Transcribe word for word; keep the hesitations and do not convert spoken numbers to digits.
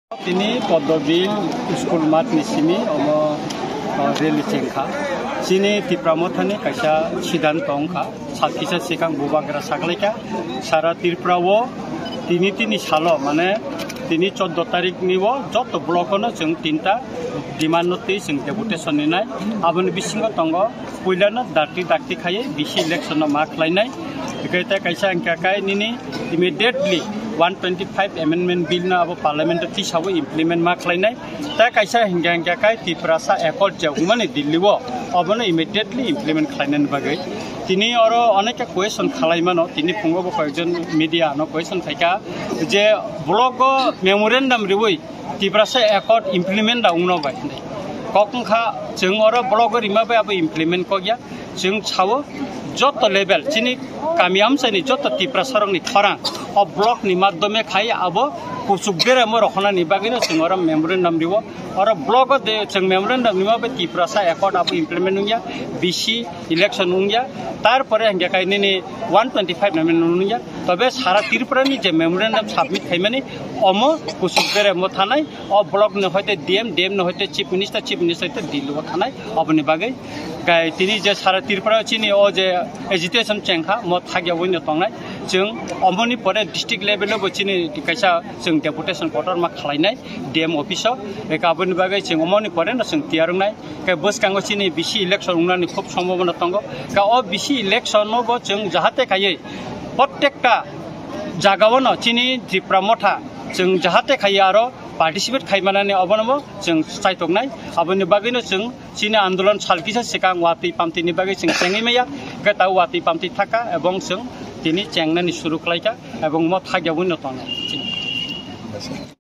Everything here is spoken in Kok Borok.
Tini Poddobil school mat ni simi omo, o, rally chengkha. Chini Tipra Mothani kaisa siddhanto wngkha. Sal kisa sikang bubagra saklaikha. Sara Tripura o tini tini salo, mane tini choddo tarik ni o joto block ono chwng tinta demand no twi chwng deputation ninai. Aboni bisingo tongo puilano dakti dakti khaiwi B C election no ma khlainai. Hwnkhe tei kaisa hwnkha khe nini immediately one twenty-five amendment bill no abo parliament o tisawi implement ma khlainai. Tei kaisa hwnkha hwnkha khe Tiprasa Accord je wngmani Delhi o, obono immediately implement khlainani bagwi. Tini oro onekta question khalaimano, tini phungo bo koyekjon media no question khaikha je block o memorandum riwi Tiprasa Accord implement da wngno bai hinwi. Kok wngkha chwng oro block o rima bai abo implement kokya. Chwng sao joto level chini kami amchaini joto Tiprasa rokni khorang o block ni madhyome khai abo kuchuk beremo rohonani bagwino chwng oro memorandum riwo. Oro block o de chwng memorandum rima bai Tiprasa Accord abo implement wngya, B C election wngya, tarpore hingke kai nini one twenty-five amendment wngya. Tobe sara Tripura ni je memorandum submit khaimani omo kuchuk beremo thanai, o block ni hoite D M, D M ni hoite Chief Minister, Chief Minister hoite Delhi o thanai, oboni bagwi. Kai tini je sara Tripura chini o je agitation chengkha, mo thagya wino tongnai. Chwng omoni pore district level o bo chini kaisa chwng deputation kotor ma khlainai D M office o. Eka aboni bagwi chwng omoni pore no chwng tiyar wngnai. Kai bwskango chini B C election wngnani khub sombhabona tongo. Ka o B C election o bo chwng jahate khaiwi prottekta jagao no chini Tipra Motha chwng jahate khaiwi aro participate khaimanani obono bo chwng chaitoknai. Aboni bagwino chwng chini andolon sal kisa sikang watwi pamtwini bagwi chwng chengwi maya, hwnkhe ta watwi pamtwi thaka ebong chwng tini chengnani suru khlaikha ebong mo thagya wino tongnai.